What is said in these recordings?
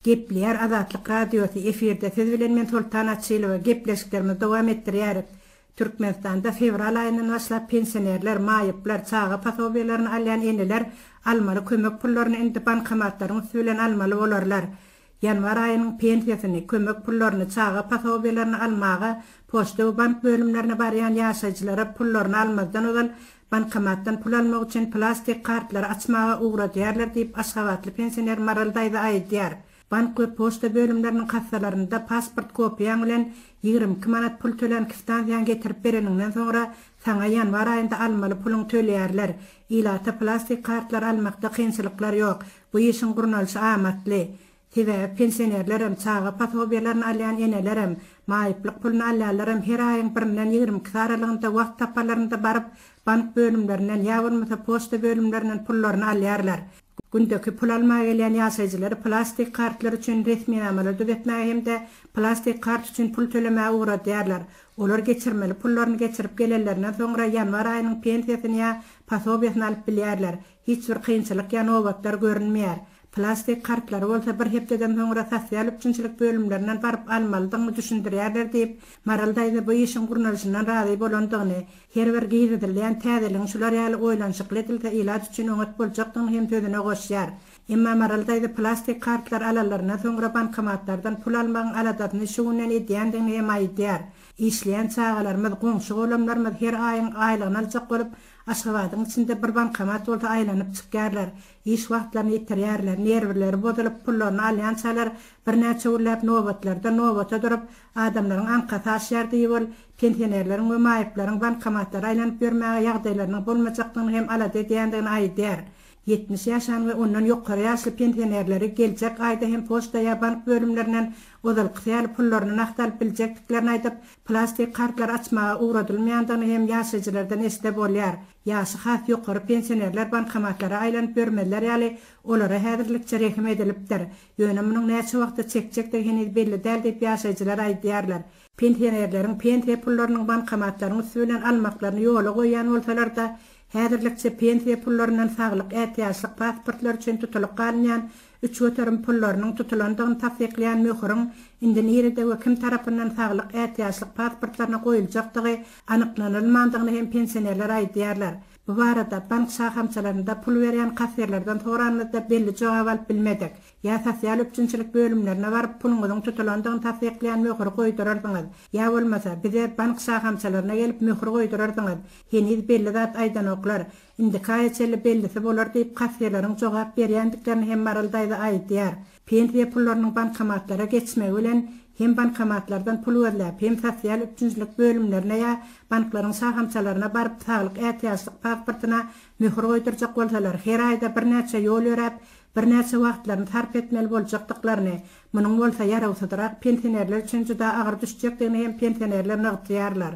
Gepleýär Azatlyk Radiosy, efirde siz bilen men Soltan Açylowa, gepleşiklerimizi dowam etdirýäris. Türkmenistanda fewral aýyndan başlap pensionerler, maýyplar, çaga posobiýalaryny alýan eneler almaly kömek pullaryny indi bankomatlaryň üsti bilen almaly bolarlar. Ýanwar aýynyň pensiýasyny, kömek pullaryny, çaga posobiýalaryny almaga poçta we bank bölümlerine barýan ýaşaýjylara pullaryny almazdan ozal bankomatdan pul almak üçin plastik kartlary açmaga ugradýarlar diýip, aşgabatly pensioner Maral daýza aýdýar. Bank we poçta bölümleriniň kassalarynda pasport kopiýaň bilen 22 manat pul tölän kwitansiýaňy getirip bereniňden soňra saňa ýanwar aýynda almaly puluňy töleýärler. Ilata plastik kartlary almakda kynçylyklar ýok. Bu işiň gurnalyşy amatly. Sebäbi pensionerlerem, çaga posobiýalaryny alýan enelerem, maýyplyk puluny alýanlaram her aýyň birinden 22-si aralygynda wagt taparlarynda baryp, bank bölümlerinden ýa bolmasa poçta bölümlerinden pullaryny alýarlar. Gündeki pul almaga gelýän ýaşaýjylary plastik kartlar üçin resminamalary düzetmäge hem-de plastik kart üçin pul tölemäge ugradýarlar. Olar geçirmeli pullaryny geçirip gelenlerinden soňra ýanwar aýynyň pensiýasyny ýa posobiýasyny alyp bilýärler. Hiç bir kynçylyk ýa nobatlar görünmeýär. Plastik kartlary bolsa bir hepdeden soňra sosial üpjünçilik bölümlerinden baryp almalydygyňy düşündirýärler diýip, Maral daýza bu işiň gurnalyşyndan razy bolandygyny, her bir girizilýän täzeligiň şular ýaly oýlanyşykly edilse ilat üçin oňat boljakdygyny hem sözüne goşýar. Emma Maral daýza plastik kartlary alanlaryndan soňra bankomatlardan pul almagyň aladasyny şu günden edýändigini hem aýdýar. Işleýän çagalarymyz, goňşy-golamlarymyz her aýyň aýlygyny aljak bolup, Aşgabadyň içinde bir bankomat bolsa aýlanyp çykýarlar. Iş wagtlaryny ýitirýärler, nerwleri bozulyp, pullaryny alýançalar birnäçe günläp nobatlarda nobata durup, adamlaryň aňkasy aşýar diýip ol, pensionerleriň we maýyplaryň bankomatlara aýlanyp ýörmäge ýagdaýlarynyň bolmajakdygyny hem alada edýändigini aýdýar. 70 ýaşan we ondan ýokary ýaşly pensionerleri geljek aýda hem poçta ýa bank bölümlerinden ozalkysy ýaly pullaryny nagt alyp biljekdiklerini aýdyp, plastik kartlary açmaga ugradylmaýandygyny hem ýaşaýjylardan eşide bolýar. Ýaşy has ýokary pensionerler bankomatlara aýlanyp ýörmezler ýaly, olara häzirlikçe rehim edilipdir. Ýöne munuň näçe wagta çekjekdigi heniz belli däl diýip ýaşaýjylar aýdýarlar. Pensionerleriň pensiýa pullarynyň bankomatlaryň üsti bilen almaklaryny ýola goýýan bolsalar-da, häzirlikçe pensiýa pullaryndan saglyk ätiýaçlyk pasportlary üçin tutulyp galynýan 3% pullarynyň tutulandygyny tassyklaýan möhüriň indi nirede we kim tarapyndan saglyk ätiýaçlyk pasportlaryna goýuljakdygy anyklanylmandygyny hem pensionerler aýdýarlar. Bu barada bank şahamçalarynda pul berýän kassirlerden soranymyzda belli jogap alyp bilmedik. Ýa sosial üpjünçilik bölümlerine baryp puluňyzyň tutulandygyny tassyklaýan möhüri goýdurarsyňyz, ýa bolmasa, bize bank şahamçalaryna gelip möhür goýdurarsyňyz. Heniz belli zat aýdanoklar. Indiki aýa çenli bellisi bolar diýip, kassirleriň jogap berýändiklerini hem Maral daýza aýdýar. Pensiýa pullarynyň bankomatlara geçmegi bilen hem bankomatlardan pul gözläp, hem sosial üpjünçilik bölümlerine ýa banklaryň şahamçalaryna baryp saglyk ätiýaçlyk pasportyna möhür goýdurjak bolsalar, her aýda birnäçe ýol ýöräp, birnäçe wagtlaryny sarp etmeli boljakdyklaryny, munuň bolsa ýarawsyzrak pensionerler üçin juda agyr düşjekdigini hem pensionerler nygtaýarlar.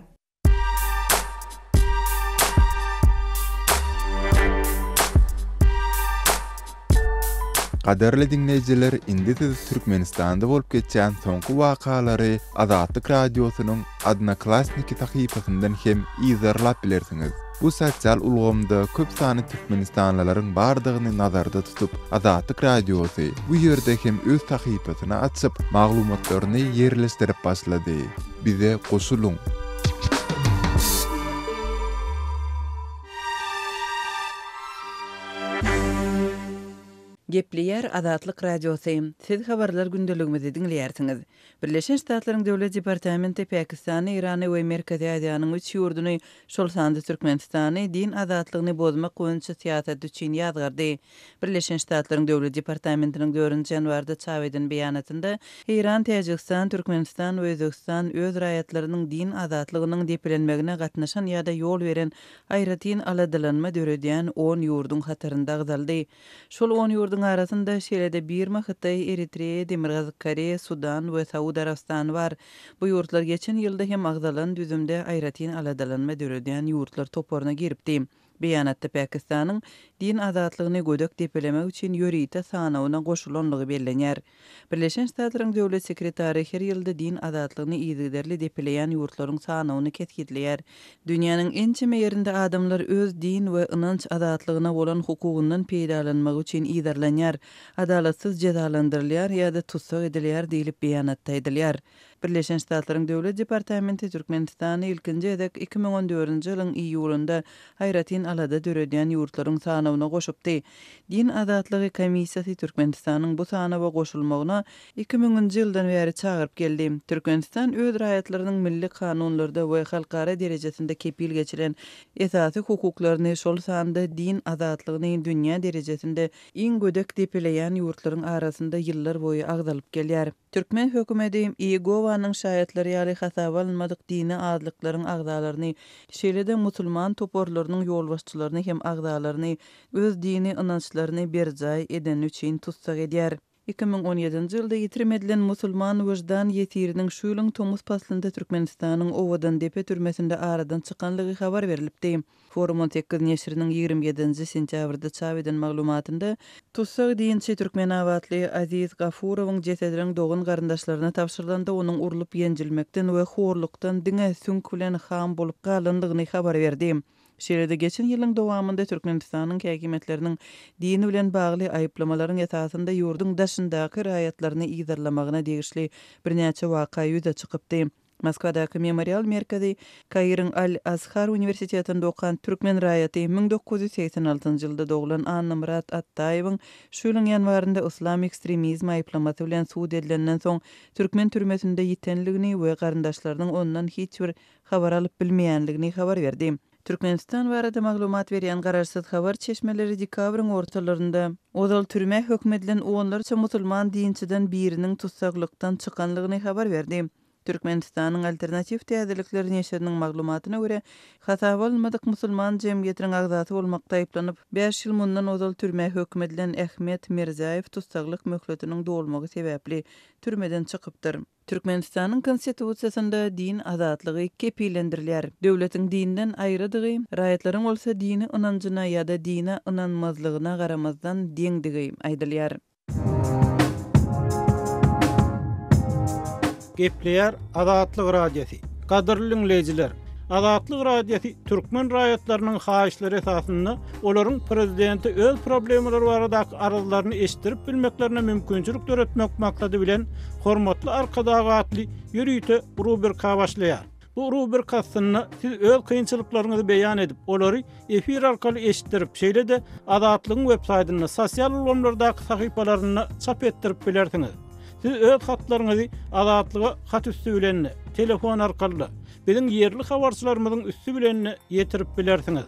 Gadyrly diňleýjiler, indi siz Türkmenistanda bolup geçýän soňky wakalary Azatlyk Radiosynyň Odnoklassniki sahypasyndan hem yzarlap bilersiňiz. Bu sosial ulgamda köp sanly türkmenistanlylaryň bardygyny nazarda tutup, Azatlyk Radiosy bu ýerde hem öz sahypasyny açyp, maglumatlaryny ýerleşdirip başlady. Bize goşulyň! Gepleýär Azatlyk Radiosy, Siz habarlar gündeligimizi diňleýärsiňiz. Birleşen Ştatlaryň Döwlet departamenti Pakistany, Eýrany we Merkezi Aziýanyň üç ýurduny, şol sanda Türkmenistany din azatlygyny bozmak boýunça syýasaty üçin ýazgardy. Birleşen Ştatlaryň Döwlet departamentiniň dördünji ýanwarda çap eden beýanatynda, Eýran, Täjigistan, Türkmenistan we Özbegistan öz raýatlarynyň din azatlygynyň depelenmegine gatnaşan ýa-da ýol beren aýratyn aladalanma döredýän on ýurduň hatarynda agzaldy. Şol on ýurduň arasynda şeýle-de Birma, Hytaý, Eritreýa, Demirgazyk Koreýa, Sudan we Saud Arabystany bar. Bu ýurtlar geçen ýylda hem agzalan düzümde aýratyn aladalanma döredýän ýurtlar toparyna giripdi. Beýanatda Pakistanyň din azatlygyny gödek depelemek üçin ýörite sanawyna goşulandygy bellenýär. Birleşen Ştatlaryň Döwlet sekretary her ýylda din azatlygyny yzygiderli depeleýän ýurtlaryň sanawyny kesgitleýär. Dünýäniň ençeme ýerinde adamlar öz din we ynanç azatlygyna bolan hukugyndan peýdalanmagy üçin yzarlanýar, adalatsyz jezalandyrylýar ýa-da tussag edilýär diýlip beýanatda aýdylýar. Birleşen Ştatlaryň Döwlet departamenti Türkmenistany ilkinji gezek 2014-nji ýylyň iýulynda aýratyn alada döredýän ýurtlaryň sanawyna goşupdy. Din azatlygy komissiýasy Türkmenistanyň bu sanawa goşulmagyna iki müňünji ýyldan bäri çagyryp geldi. Türkmenistan öz raýatlarynyň milli kanunlarda we halkara derejesinde kepil geçilen esasy hukuklaryny, şol sanda din azatlygyny dünýä derejesinde iň gödek depeleýän ýurtlaryň arasynda ýyllarboýy agzalyp gelýär. Türkmen hökümeti Iegowanyň şaýatlary ýaly hasaba alynmadyk dini azlyklaryň agzalaryny, şeýle-de musulman toparlarynyň ýolbaşçylaryny hem agzalaryny öz dini ynançlaryny berjaý edeni üçin tussag edýär. 2017-nji ýylda ýitirim edilen musulman wyždan ýesiriniň şu ýylyň tomus paslynda Türkmenistanyň Owadandepe türmesinde aradan çykanlygy habar berlipdi. Forum 18 neşiriniň 27-nji sentýabrda çap eden maglumatynda, tussag dinçi türkmenabatly Aziz Gafurowyň jesediniň dogan-garyndaşlaryna tabşyrylanda onuň urlup-ýenjilmekden we horlukdan diňe süňk bilen ham bolup galandygyny habar berdi. Şeýle-de geçen ýylyň dowamynda Türkmenistanyň häkimiýetleriniň din bilen bagly aýyplamalaryň esasynda ýurduň daşyndaky raýatlaryny yzarlamagyna degişli birnäçe waka ýüze çykypdy. Moskwadaky Memorial merkezi Kairiň Al-Azhar uniwersitetinde okan türkmen raýaty, 1986-njy ýylda doglan Annamyrat Atdaýewiň şu ýylyň ýanwarynda yslam ekstremizmi aýyplamasy bilen sud edilenden soň türkmen türmesinde ýitenligini we garyndaşlarynyň ondan hiç bir habar alyp bilmeýänligini habar berdi. Türkmenistan barada maglumat berýän garaşsyz habar çeşmeleri dekabryň ortalarynda ozal türmä höküm edilen onlarça musulman dinçiden biriniň tussaglykdan çykanlygyny habar berdi. Türkmenistanyň Alternatiw täzelikleri neşiriniň maglumatyna görä, hasaba alynmadyk musulman jemgyýetiniň agzasy bolmakda aýyplanyp, bäş ýyl mundan ozal türmä höküm edilen Ahmet Mirzäýew tussaglyk möhletiniň dolmagy sebäpli türmeden çykypdyr. Türkmenistanyň Konstitusiýasynda din azatlygy kepillendirilýär. Döwletiň dinden aýradygy, raýatlaryň bolsa dini ynanjyna ýa-da dine ynanmazlygyna garamazdan deňdigi aýdylýar. Gepleýär Azatlyk Radiosy. Gadyrly diňleýjiler! Azatlyk Radiosy türkmen raýatlarynyň haýyşlary esasynda olaryň prezidente öz problemalary baradaky arzlaryny eşitdirip bilmeklerine mümkinçilik döretmek maksady bilen Hormatly Arkadag atly ýörite rubrika başlaýar. Bu rubrika astynda siz öz kynçylyklaryňyzy beýan edip, olary efir arkaly eşitdirip, şeýle-de Azatlygyň websaýtynda, sosial ulgamlardaky sahypalarynda çap etdirip bilersiňiz. Siz öz hatlaryňyzy Azatlyga hat üsti bilen-de, telefon arkaly-da, biziň ýerli habarçylarymyzyň üsti bilen-de ýetirip bilersiňiz.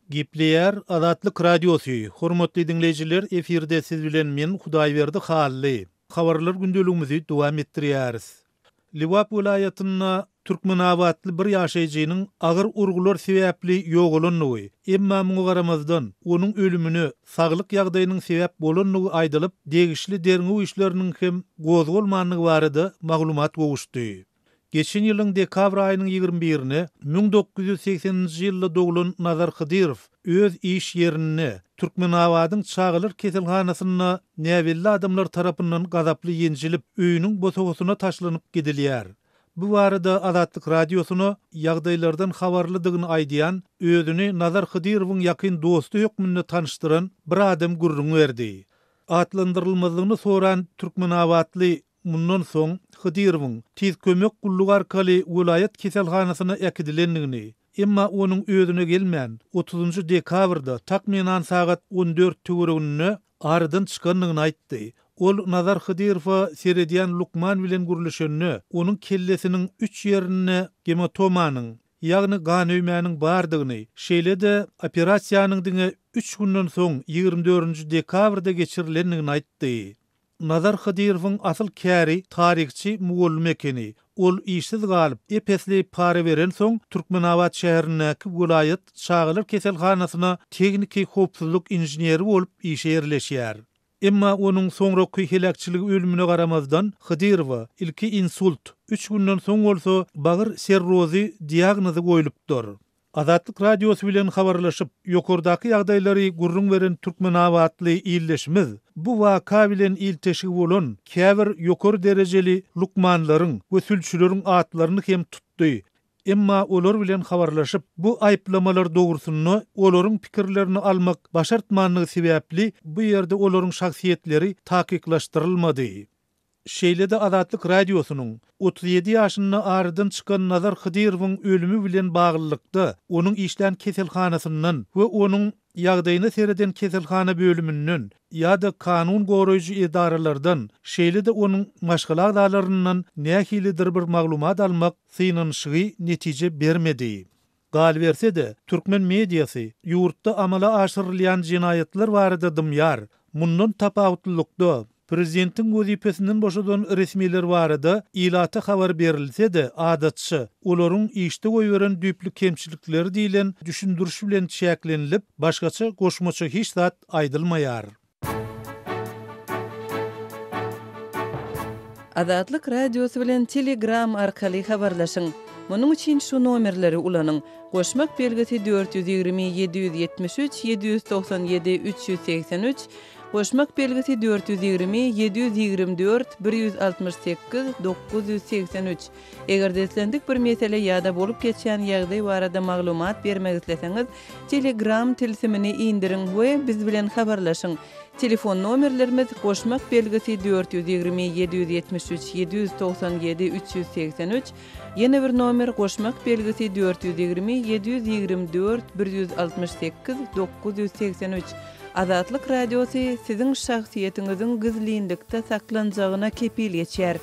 Gepleýär Azatlyk Radiosy, Hormatly diňleýjiler efirde siz bilen men Hudaýberdi Hally. Habarlar gündeligimizi dowam etdirýäris. Lebap welaýatynda türkmenabatly bir ýaşaýjynyň agyr urgular sebäpli ýogalandygy, emma muňa garamazdan, onuň ölümine saglyk ýagdaýynyň sebäp bolandygy aýdylyp, degişli derňew işleriniň hem gozgalmandygy barada maglumat gowuşdy. Geçen ýylyň dekabr aýynyň ýigrimi birine 1980-nji ýylda doglan Nazar Hydyrow öz iş ýerinde, Türkmenabadyň çagalar keselhanasynda näbelli adamlar tarapyndan gazaply ýenjilip, öýüniň bosagasyna taşlanyp gidilýär. Bu barada Azatlyk Radiosyna ýagdaýlardan habarlydygyny aýdýan, özüni Nazar Hydyrowyň ýakyn dosty hökmünde tanyşdyran bir adam gürrüň berdi. Atlandyrylmazlygyny soran türkmenabatly Mundan soň Hydyrowyň Tiz kömek gullugy arkaly welaýat keselhanasyna äkidilendigini, emma onuň özüne gelmän, otuzynjy dekabrda takmynan sagat on dört töwereginde aradan çykandygyny aýtdy. Ol Nazar Hydyrowa seredýän lukman bilen gürleşende, onuň kellesiniň üç ýerinde gematomanyň, ýagny ganöýmäniň bardygyny, şeýle-de operasiýanyň diňe üç günden soň, ýigrimi dördünji dekabrda geçirilendigini aýtdy. Nazar Hydyrowyň asyl käri taryhçy mugallym ekeni. Ol işsiz galyp, ep-esli para berensoň, Türkmenabat şäherindäki welaýat çagalar keselhanasyna tehniki howpsuzlyk inženeri bolup işe ýerleşýär. Emma onuň soňraky heläkçilik ölümine garamazdan, Hydyrowa ilki insult, üç günden soň bolsa bagyr serrozy diagnozy goýlupdyr. Azatlyk Radiosy bilen habarlaşyp, ýokardaky ýagdaýlary gürrüň beren türkmenabatly ildeşimiz bu waka bilen ilteşigi bolan käbir ýokary derejeli lukmanlaryň we sülçüleriň atlaryny hem tutdy. Emma olar bilen habarlaşyp, bu aýyplamalar dogrusynda olaryň pikirlerini almak başartmandygy sebäpli bu ýerde olaryň şahsyýetleri takyklaşdyrylmady. Şeýle-de Azatlyk Radiosynyň 37 ýaşynda aradan çykan Nazar Hydyrowyň ölümi bilen baglylykda onuň işlän keselhanasyndan we onuň ýagdaýyna sereden keselhana bölüminden ýa-da kanun goraýjy edaralardan, şeýle-de onuň maşgala agzalaryndan nähilidir bir maglumat almak synanyşygy netije bermedi. Galyberse-de, türkmen mediasy ýurtda amala aşyrylýan jenaýatlar barada dymýar. Mundan tapawutlylykda, prezidentiň wezipesinden boşadan resmiler barada ilata habar berilse-de, adatça, olaryň işde goýberen düýpli kemçilikleri diýlen düşündiriş bilen çäklenilip, başgaça goşmaça hiç zat aýdylmaýar. Azatlyk Radiosy bilen Telegram arkaly habarlaşyň! Munuň üçin şu nomerleri ulanyň, goşmak belgisi 420 773 797 383, goşmak belgisi 420 724 168 983. Eger-de islendik bir mesele ýa-da bolup geçýän ýagdaý barada maglumat bermek isleseňiz, Telegram tilsimini indiriň we biz bilen habarlaşyň. Telefon nomerlerimiz, goşmak belgisi 420 773 797 383, ýene bir nomer goşmak belgisi 420 724 168 983. Azatlyk Radiosy siziň şahsyýetiňiziň gizlinlikde saklanjagyna kepil geçýär.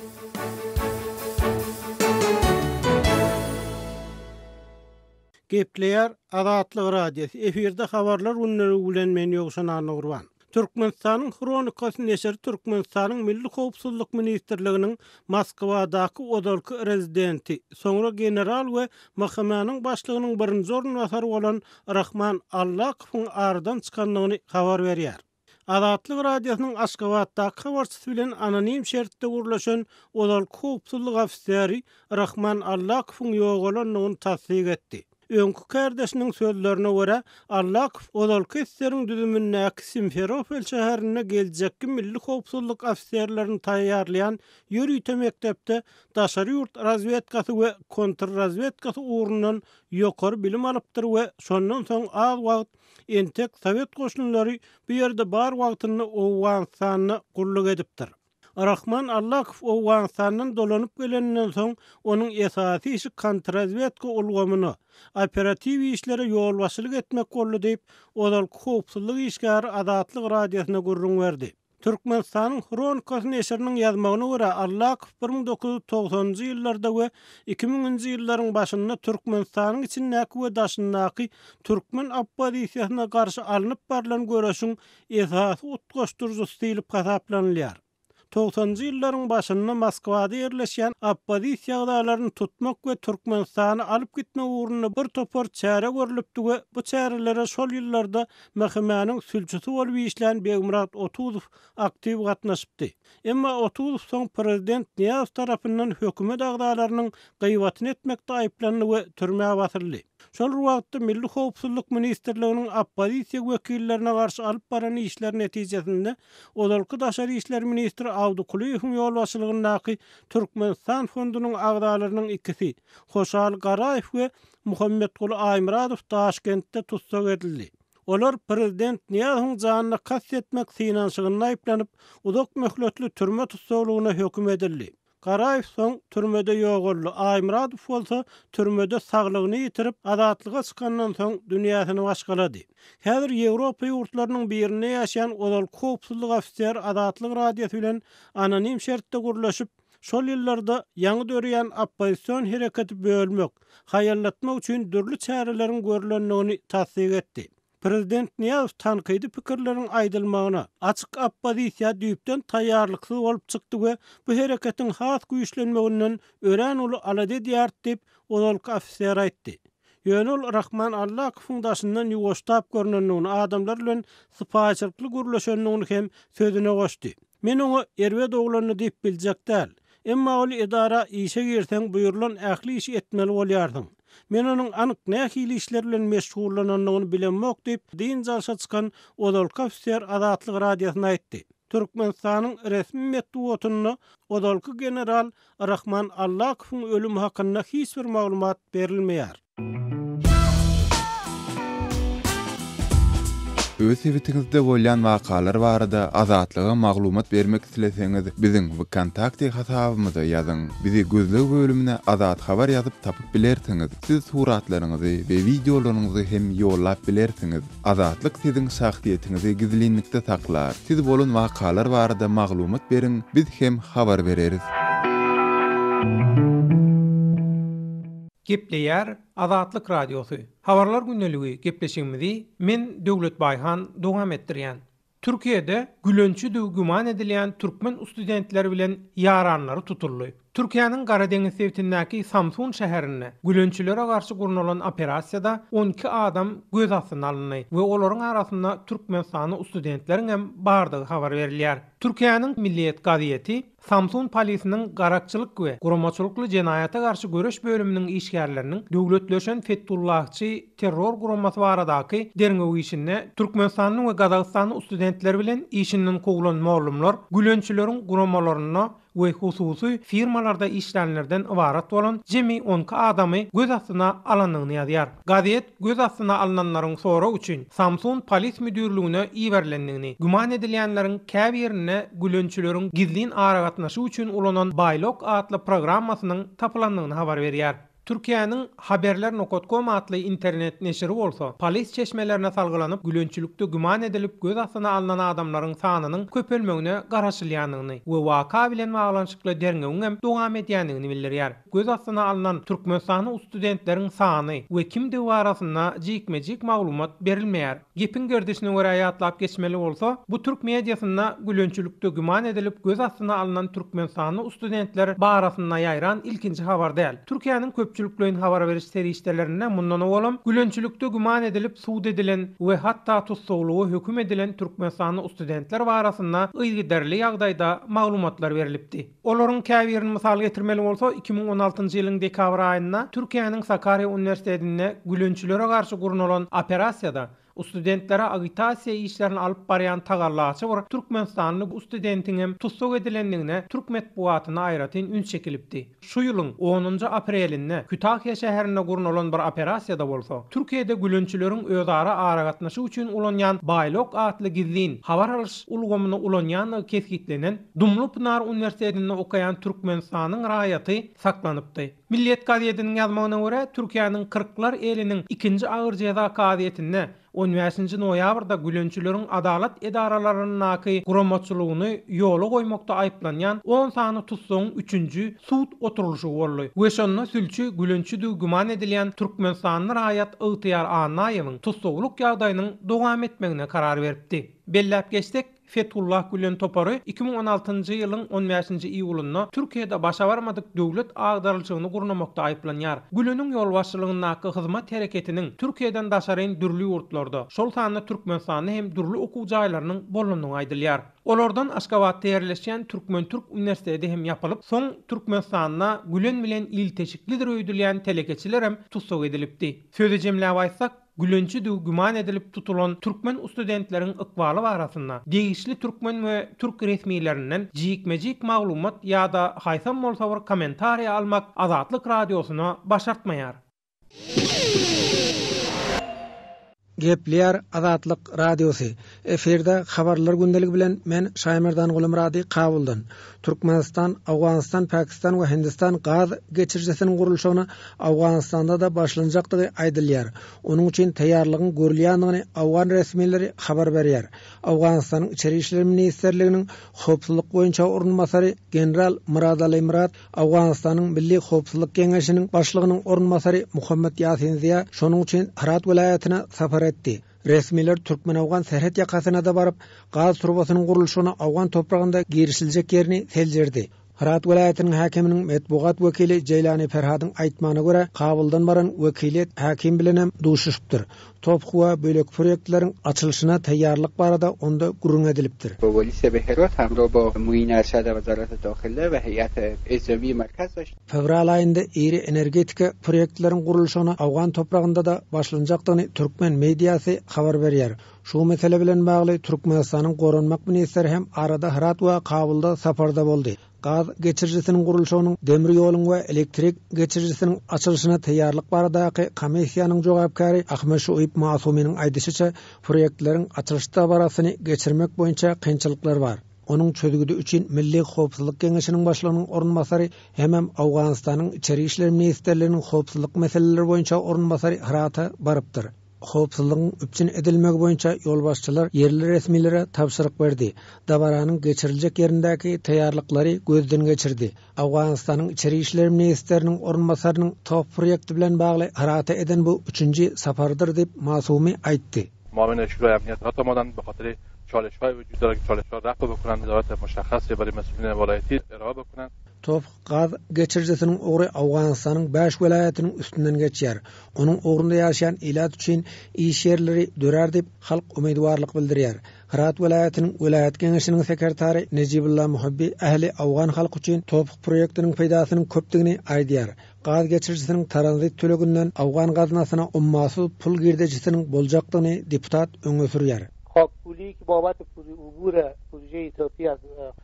Gepleýär Azatlyk Radiosy, efirde Habarlar gündeligi bilen men Ýowşan Annagurban. Türkmenistanyň Hronikasy neşiri Türkmenistanyň Milli howpsuzlyk ministrliginiň Moskwadaky ozalky rezidenti, soňra general we MHM-niň başlygynyň birinji orunbasary bolan Rahman Allakowyň aradan çykandygyny habar berýär. Azatlyk Radiosynyň Aşgabatdaky habarçysy bilen anonim şertde gürleşen ozalky howpsuzlyk ofiseri Rahman Allakowyň ýogalandygyny tassyk etdi. Öňki kärdeşiniň sözlerine görä, Allakow ozalky ssr-iň düzümindäki Simferopol şäherinde geljekki milli howpsuzlyk ofiserlerini taýýarlaýan ýörite mekdepde daşary ýurt razwedkasy we kontrrazwedkasy ugrundan ýokary bilim alypdyr we şondan soň az wagt entek sowet goşunlary bu ýerde bar wagtynda Owganystanda gulluk edipdir. Rahman Allakow Owganystandan dolanyp geleninden soň, onuň esasy işi kontrrazwedka ulgamyna, operatiw işlere ýolbaşçylyk etmek boldy diýip, ozalky howpsuzlyk işgäri Azatlyk Radiosyna gürrüň berdi. Türkmenistanyň Hronikasy neşiriniň ýazmagyna görä, Allakow 1990-njy ýyllarda we 2000-nji ýyllaryň başynda Türkmenistanyň içindäki we daşyndaky türkmen oppozisiýasyna garşy alnyp barlan göreşiň esasy utgaşdyryjysy diýlip hasaplanylýar. Togsanjy ýyllaryň başynda Moskwada ýerleşýän oppozisiýa agzalaryny tutmak we Türkmenistana alyp gitmek ugrunda bir topar çäre görlüpdi we bu çärelere şol ýyllarda MHM-niň sülçüsi bolup işlän Begmyrat Otuzow aktiw gatnaşypdy. Emma Otuzow soň prezident Nyýazow tarapyndan hökümet agzalarynyň gybatyny etmekde aýyplandy we türmä basyldy. Şol bir wagtda, Milli howpsuzlyk ministrliginiň oppozisiýa wekillerine garşy alyp baran işleri netijesinde, ozalky daşary işler ministri Awdy Kulyýewiň ýolbaşçylygyndaky Türkmenistan fondunyň agzalarynyň ikisi, Hoşal Garaýew we Muhammetguly Aýmyradow Daşkentde tussag edildi. Olar prezident Nyýazowyň janyna kast etmek synanyşygynda aýyplanyp, uzak möhletli türme tussaglygyna höküm edildi. Garaýew soň türmede ýogaldy, Aýmyradow bolsa türmede saglygyny ýitirip, azatlyga çykandan soň dünýäsini başgalady. Häzir Ýewropa ýurtlarynyň birinde ýaşaýan ozalky howpsuzlyk ofiseri Azatlyk Radiosy bilen anonim şertde gürleşip, şol ýyllarda ýaňy döreýän oppozision hereketi bölmek, haýallatmak üçin dürli çäreleriň görlendigini tassyk etdi. Prezident Nyýazow tankydy pikirleriň aýdylmagyna, açyk oppozisiýa düýpden taýýarlyksyz bolup çykdy we bu hereketiň has güýçlenmeginden örän uly alada edýärdi diýip, ozalky ofiser aýtdy. Ýöne ol Rahman Allakowyň daşyndan ýuwaştap görnendigini, adamlar bilen sypaýyçylykly gürleşendigini hem sözüne goşdy. Men oňa erbet oglandy diýip biljek däl. Emma ol edara işe girseň buýrulan ähli işi etmeli bolýarsyň. Men onuň anyk nähili işler bilen meşgullanandygyny bilemok diýip, dynç alşa çykan ozalky ofiser Azatlyk Radiosyna aýtdy. Türkmenistanyň resmi metbugatynda ozalky general Rahman Allakowyň ölümi hakynda hiç bir maglumat berilmeýär. Öz sebitiňizde bolýan wakalar barada Azatlyga maglumat bermek isleseňiz, biziň Wkontakte hasabymyza ýazyň. Bizi gözleg bölümine Azat Habar ýazyp tapyp bilersiňiz. Siz suratlaryňyzy we wideolaryňyzy hem ýollap bilersiňiz. Azatlyk siziň şahsyýetiňizi gizlinlikde saklar. Siz bolan wakalar barada maglumat beriň, biz hem habar bereris. Gepleýär Azatlyk Radiosy. Habarlar gündeligi gepleşigimizi men Döwlet Baýhan dowam etdirýän. Türkiýede gülençidigi güman edilýän türkmen ustudentleri bilen ýaranlary tutuldy. Türkiýäniň Gara deňiz sebitindäki Samsun şäherinde gülençilere garşy gurnalan operasiýada 12 adam göz astyna alyndy we olaryň arasynda türkmenistanly ustudentleriň hem bardygy habar berilýär. Türkiýäniň Milliýet gazeti Samsun polisiniň garakçylyk we guramaçylykly jenaýata garşy göreş bölüminiň işgärleriniň döwletleşen Fethullahçy terror guramasy baradaky derňew işinde türkmenistanly we gazagystanly studentler bilen işinden kowlan mollumlar gülençileriň guramalarynda we hususy firmalarda işlänlerden ybarat bolan jemi 12 adamy göz astyna alandygyny ýazýar. Gazet göz astyna alnanlaryň sorag üçin Samsun polis müdirligine iberilendigini, güman edilýänleriň käbirinde gülençileriň gizlin aragatnaşyk üçin ulanan Baýlok atly programmasynyň tapylandygyny habar berýär. Türkiýäniň Haberler nokat kom atly internet neşiri bolsa, polis çeşmelerine salgylanyp, gülençilikde güman edilip göz astyna alnan adamlaryň sanynyň köpelmegine garaşylýandygyny we waka bilen baglanyşykly derňewiň hem dowam edýändigini bildirýär. Göz astyna alnan türkmenistanly studentleriň sany we kimdigi barasynda jikme-jik maglumat berilmeýär. Gepiň gerdişine görä ýatlap geçmeli bolsa, bu türk mediasynda gülençilikde güman edilip göz astyna alnan türkmenistanly studentler barasynda ýaýran ilkinji habar däl. Türkiýäniň köpçülikleýin habar beriş serişdelerinde mundan owalam gülençilikde güman edilip sud edilen we hatda tussaglyga höküm edilen türkmenistanly studentler barasynda yzygiderli ýagdaýda maglumatlar berlipdi. Olaryň käbirini mysal getirmeli bolsa, 2016-njy ýylyň dekabr aýynda Türkiýäniň Sakarýa uniwersitetinde gülençilere garşy gurnalan operasiýada studentlere agitasiýa işlerini alyp barýan tagallaçy bir türkmenistanly studentiňem tussag edilendigine türk metbugatynda aýratyn üns çekilipdi. Şu ýylyň onunjy aprelinde Kütahýa şäherinde gurnalan bir operasiýada bolsa, Türkiýede gülençileriň özara aragatnaşyk üçin ulanýan Baýlok atly gizlin habar alyş ulgamyny ulanýandygy kesgitlenen Dumlupynar uniwersitetinde okaýan Türkmenistanyň raýaty saklanypdy. Milliýet gazetiniň ýazmagyna görä, Türkiýäniň Kyrklar eliniň ikinji agyr jeza kazyýetinde on bäşinji noýabrda gülençileriň adalat edaralaryndaky guramaçylygyny ýola goýmakda aýyplanýan on sany tussagyň üçünji sud oturylyşygy boldy we şonda sülçi gülençidigi güman edilýän türkmenistanly raýat Ygtyýar Annaýewiň tussaglyk ýagdaýynyň dowam etmegine karar beripdi. Belläp geçsek, Fethullah Gülen topary 2016-njy ýylyň on bäşinji iýulynda Türkiýede başa barmadyk döwlet agdarylyşygyny gurnamakda aýyplanýar. Güleniň ýolbaşçylygyndaky Hyzmat hereketiniň Türkiýeden daşaryn dürli ýurtlarda, şol sanda Türkmenistanda hem dürli okuw jaýlarynyň bolandygy aýdylýar. Olardan Aşgabatda ýerleşýän Türkmen-türk uniwersiteti hem ýapylyp, soň Türkmenistanda Gülen bilen ilteşiklidir öýdülýän telekeçilerem tussag edilipdi. Sözi jemläp aýtsak, Gülençidigi güman edilip tutulan türkmen ustudentleriň ykbaly barasynda degişli türkmen we türk resmilerinden jikme-jik maglumat ýa-da haýsam bolsa bir kommentariý almak Azatlyk Radiosyna başartmaýar. Gepleýär Azatlyk Radiosy. Efirde Habarlar gündeligi bilen men Şaýmerdan Gulumyrady Kabuldan. Türkmenistan, Owganystan, Pakistan we Hindistan gaz geçirijisiniň gurluşygyna Owganystanda-da başlanjakdygy aýdylýar. Onuň üçin taýýarlygyň görülýändigini owgan resmileri habar berýär. Owganystanyň Içeri işler ministrliginiň howpsuzlyk boýunça orunbasary general Myradali Myrat, Owganystanyň Milli howpsuzlyk geňeşiniň başlygynyň orunbasary Muhammet Ýasin Ziýa şonuň üçin Hyrat welaýatyna sapar etdi. Resmiler türkmen-owgan serhet ýakasyna-da baryp, gaz turbasynyň gurluşygyna owgan topragynda girişiljek ýerini seljerdi. Hyrat welaýatynyň häkiminiň metbugat wekili Jeýlani Ferhadyň aýtmagyna görä, Kabuldan baran wekiliýet häkim bilenem duşuşypdyr. Toph we beýleki proýektleriň açylyşyna taýýarlyk barada onda gürrüň edilipdir. Fewral aýynda iri energetika proýektleriň gurluşygyna owgan topragynda-da başlanjakdygyny türkmen mediasy habar berýär. Şu mesele bilen bagly Türkmenistanyň Goranmak ministri hem arada Hyrat we Kabulda saparda boldy. Gaz geçirijisiniň gurluşygynyň, demir ýoluň we elektrik geçirijisiniň açylyşyna taýýarlyk baradaky komissiýanyň jogapkäri Ahmet Şuip Masumynyň aýdyşyça, proýektleriň açylyş dabarasyny geçirmek boýunça kynçylyklar bar. Onuň çözgüdi üçin Milli howpsuzlyk geňeşiniň başlygynyň orunbasary hemem Owganystanyň Içeri işler ministrliginiň howpsuzlyk meseleleri boýunça orunbasary Hyrata barypdyr. Howpsuzlygyň üpjün edilmegi boýunça ýolbaşçylar ýerli resmilere tabşyryk berdi, dabaranyň geçiriljek ýerindäki taýýarlyklary gözden geçirdi. Owganystanyň içeri işler ministriniň orunbasarynyň TOP proýekti bilen bagly Hyrata eden bu üçünji saparydyr diýip, Masumi aýtdy. TOP gaz geçirijisiniň ugry Owganystanyň bäş welaýatynyň üstünden geçýär. Onuň ugrunda ýaşaýan ilat üçin iş ýerleri dörär diýip, halk umydybarlyk bildirýär. Hyrat welaýatynyň welaýat geňeşiniň sekretary Nejibulla Muhibbi ähli owgan halky üçin TOPH proýektiniň peýdasynyň köpdügini aýdýar. Gaz geçirijisiniň tranzit töleginden owgan gaznasyna ummasyz pul girdejisiniň boljakdygyny deputat öňe sürýär.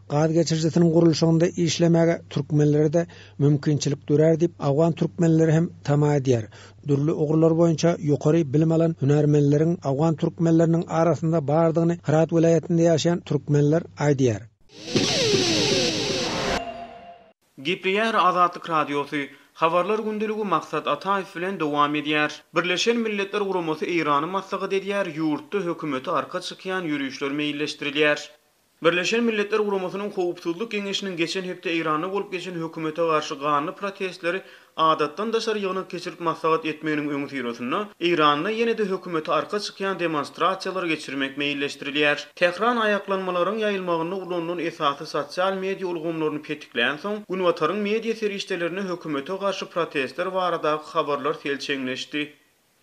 Gaz geçirijisiniň gurluşygynda işlemäge türkmenlere-de mümkinçilik dörär diýip, owgan türkmenleri hem tama edýär. Dürli ugurlar boýunça ýokary bilim alan hünärmenleriň owgan türkmenleriniň arasynda bardygyny Hyrat welaýatynda ýaşaýan türkmenler aýdýar. Gepleýär Azatlyk Radiosy, Habarlar gündeligi Maksat Ataýew bilen dowam edýär. Birleşen Milletler Guramasy Eýrany maslahat edýär, ýurtda hökümete arka çykýan ýörişler meýilleşdirilýär. Birleşen Milletler Guramasynyň Howpsuzlyk Geňeşiniň geçen hepde Eýranda bolup geçen hökümete garşy ganly protestleri adatdan daşary ýygnak geçirip maslahat etmeginiň öňüsyrasynda Eýranda ýene-de hökümete arka çykýan demonstrasiýalary geçirmek meýilleşdirilýär. Tähran aýaklanmalaryň ýaýylmagynda ulanylan esasy sosial media ulgamlaryny petiklänsoň, Günbataryň media serişdelerinde hökümete garşy protestler baradaky habarlar selçeňleşdi.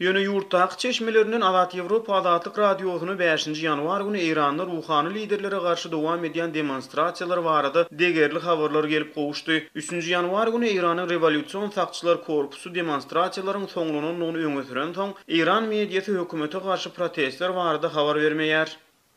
Ýöne ýurtdaky çeşmelerinden Azat Ýewropa Azatlyk Radiosyna bäşinji ýanwar güni Eýranda ruhany liderlere garşy dowam edýän demonstrasiýalar barada degerli habarlar gelip gowuşdy. Üçünji ýanwar güni Eýranyň Rewolýusion sakçylar korpusy demonstrasiýalaryň soňlanandygyny öňe sürensoň, eýran mediasy hökümete garşy protestler barada habar bermeýär.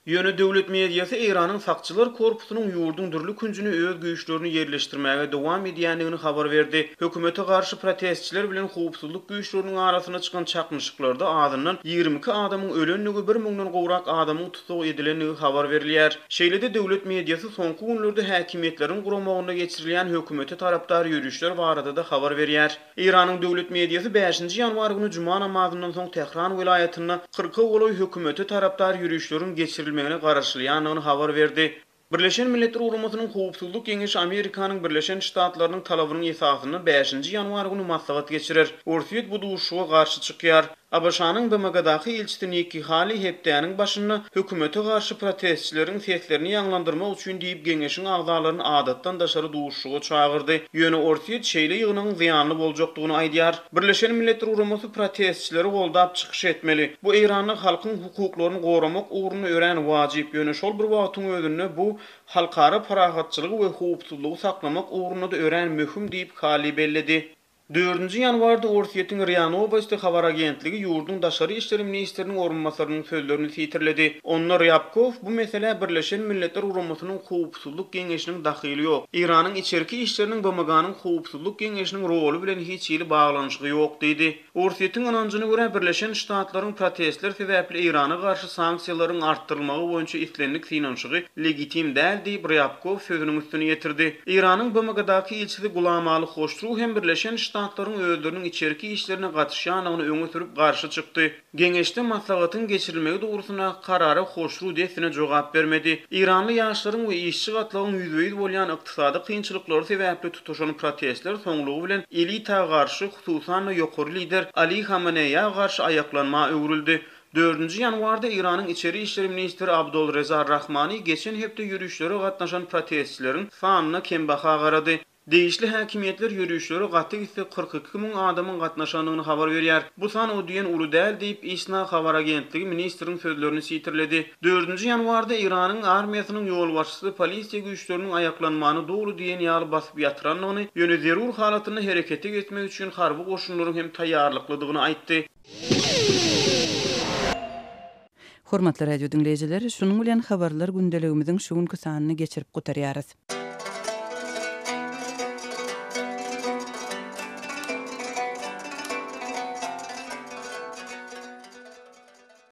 Ýöne döwlet mediasy Eýranyň sakçylar korpusynyň ýurduň dürli künjüne öz güýçlerini ýerleşdirmäge dowam edýändigini habar berdi. Hökümete garşy protestçiler bilen howpsuzlyk güýçleriniň arasynda çykan çaknyşyklarda azyndan 22 adamyň ölendigi, bir müňden gowrak adamyň tussag edilendigi habar berilýär. Şeýle-de döwlet mediasy soňky günlerde häkimiýetleriň guramagynda geçirilýän hökümete tarapdar ýörişler barada-da habar berýär. Eýranyň döwlet mediasy bäşinji ýanwar güni juma namazyndan soň Tähran welaýatynda kyrka golaý hökümete tarapdar ýörişleriň geçirilmegine garaşylýandygyny habar berdi. Birleşen Milletler Guramasynyň Howpsuzlyk Geňeşi Amerikanyň Birleşen Ştatlarynyň talabynyň esasynda bäşinji ýanwar güni maslahat geçirer. Orsýet bu duşuşyga garşy çykýar. ABŞ-nyň BMG-daky ilçisi Nikki Hali hepdäniň başynda hökümete garşy protestçileriň seslerini ýaňlandyrmak üçin diýip geňeşiň agzalaryny adatdan daşary duşuşyga çagyrdy. Ýöne Orsýet şeýle ýygnagyň zyýanly boljakdygyny aýdýar. Birleşen Milletler Guramasy protestçileri goldap çykyş etmeli. Bu Eýranda halkyň hukuklaryny goramak ugrunda örän wajyp, ýöne şol bir wagtyň özünde bu halkara parahatçylygy we howpsuzlygy saklamak ugrunda-da örän möhüm diýip Hali belledi. Dördünji ýanwarda Orsýetiň RIA Nowosti habar agentligi ýurduň daşary işler ministriniň orunbasarynyň sözlerini sitirledi. Onda Rýabkow bu meselä Birleşen Milletler Guramasynyň Howpsuzlyk Geňeşiniň dahyly ýok. Eýranyň içerki işleriniň BMG-niň Howpsuzlyk Geňeşiniň roly bilen hiç hili baglanyşygy ýok diýdi. Orsýetiň ynanjyna görä, Birleşen Ştatlaryň protestler sebäpli Eýrana garşy sanksiýalaryň artdyrylmagy boýunça islendik synanyşygy legitim däl diýip, Rýabkow sözüniň üstüni ýetirdi. Eýranyň BMG-daky ilçisi Gulamaly Hoşru hem Birleşen Ştatlaryň özleriniň içerki işlerine gatyşýandygyny öňe sürüp garşy çykdy. Geňeşde maslahatyň geçirilmegi dogrusyndaky karara Hoşru dessine jogap bermedi. Eýranly ýaşlaryň we işçi gatlagyň ýüzbe-ýüz bolýan ykdysady kynçylyklary sebäpli tutaşan protestler soňlugy bilen elita garşy, hususan-da ýokary lider Ali Hameneýä garşy aýaklanma öwrüldi. Dördünji ýanwarda Eýranyň içeri işler ministri Abdolreza Rahmani geçen hepde ýörişlere gatnaşan protestçileriň sanyna kembaha garady. Degişli häkimiýetler ýörişlere gaty gitse 42 müň adamyň gatnaşandygyny habar berýär. Bu san o diýen uly däl diýip, ISNA habar agentligi ministriň sözlerini sitirledi. Dördünji ýanwarda Eýranyň armiýasynyň ýolbaşçysy polisiýa güýçleriniň aýaklanmany doly diýen ýaly basyp ýatyrandygyny, ýöne zerur halatynda herekete geçmek üçin harby goşunlaryň hem taýýarlyklydygyny aýtdy. Hormatly radio diňleýjiler, şunuň bilen Habarlar gündeligimiziň şu günki sanyny geçirip gutarýarys.